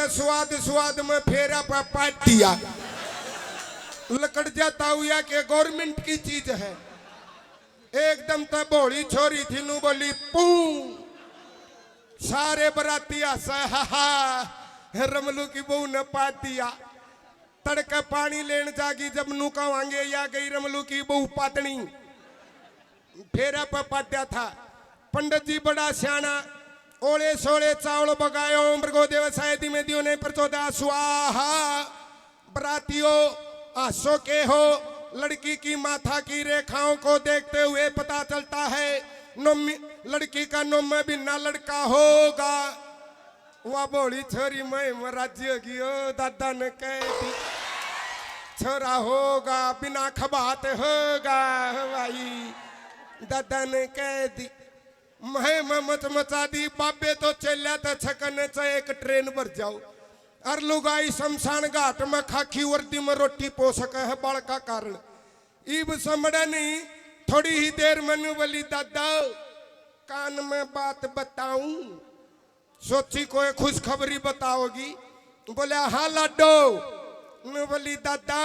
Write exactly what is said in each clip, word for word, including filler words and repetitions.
स्वाद स्वाद में फेरा पा पाट दिया। लकड़ जाता हुआ के गवर्नमेंट की चीज है। एकदम तो भोली छोरी थी, नू बोली पू। सारे बराती हंसे, हा हा, रमलू की बहू ने पाट दिया। तड़के पानी लेन जागी, जब नू कहांगे या गई रमलू की बहू पाटनी। फेरा पे पाट्या था। पंडित जी बड़ा सियाणा, ओले सोले चावल बगायो, मृगो देव साय दिमे दियो ने प्रचोदा स्वाहा। बरातियों, आसो के हो, लड़की की माथा की रेखाओं को देखते हुए पता चलता है, नोमी, लड़की का नोमे बिना लड़का होगा। वा भोली छोरी मैं राजी होगी, ओ दादा ने कह दी। छोरा होगा, बिना खबात होगा, भाई, दादा ने कह दी। मैं मच मचा दी, बाबे तो चेल्या ते छकन चाहे एक ट्रेन भर जाओ। और लुगाई शमशान घाट में खाकी वर्दी में रोटी पो सके है बल का कारण। इब समझे नहीं, थोड़ी ही देर में नू बोली, दादा, कान में बात बताऊं? सोची कोई खुशखबरी बताओगी। बोले, हाँ लाडो। नू बोली, दादा,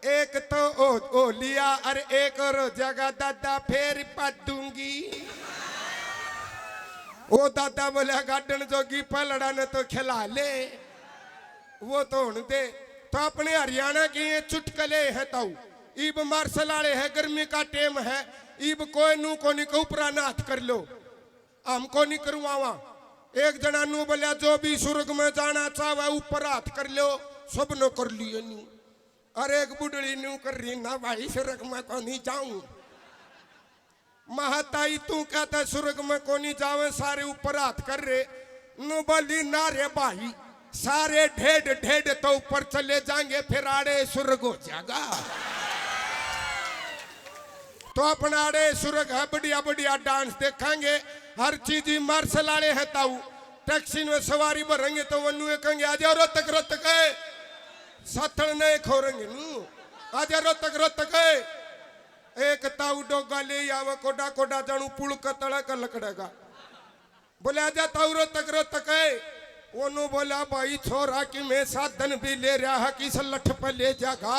एक तो ओ, ओ लिया और एक और हो जाएगा दादा, फेर पा दूंगी। ओ दादा बोले, गार्डन जोगी पलड़ा ने तो खिला ले, वो तो होने दे। तो अपने हरियाणा के ये चुटकले हैं ताऊ। इब मार्शल आले है, गर्मी का टेम है, इब कोई नू कोनी के ऊपरा ना हाथ कर लो, हमको नहीं करवावा। एक जना नू बोलिया, जो भी स्वर्ग में जाना चाहे ऊपर हाथ कर लो, सब ने कर लिए नू। और एक बुढ़ड़ी नू कर रही, ना भाई स्वर्ग में कोनी जाऊं। महाताई तू कहता स्वर्ग में कोनी जावे, सारे ऊपर हाथ कर रहे। नू बोली, ना रे भाई, सारे ढेड ढेड तो ऊपर चले जाएंगे, फिर आड़े स्वर्ग हो जाएगा। तो अपना आड़े स्वर्ग है, बढ़िया बढ़िया डांस देखेंगे, हर चीज ही मार्शल आले हैं ताऊ। टैक्सी में सवारी भरेंगे तो वो नू कहेंगे, आ जाओ रोहतक, रोहतक है, साथण नहीं खोरेंगे नू, आ जाओ रोहतक, रोहतक है। एक ताऊ डोगा ले आवे, कोडा कोडा जानू पुल का तला का लकड़ेगा। बोले, आजा ताऊ रोहतक, रोहतक है। ओनू बोला, भाई छोरा कि मैं साधन भी ले रहा है, किस लठ पे ले जागा।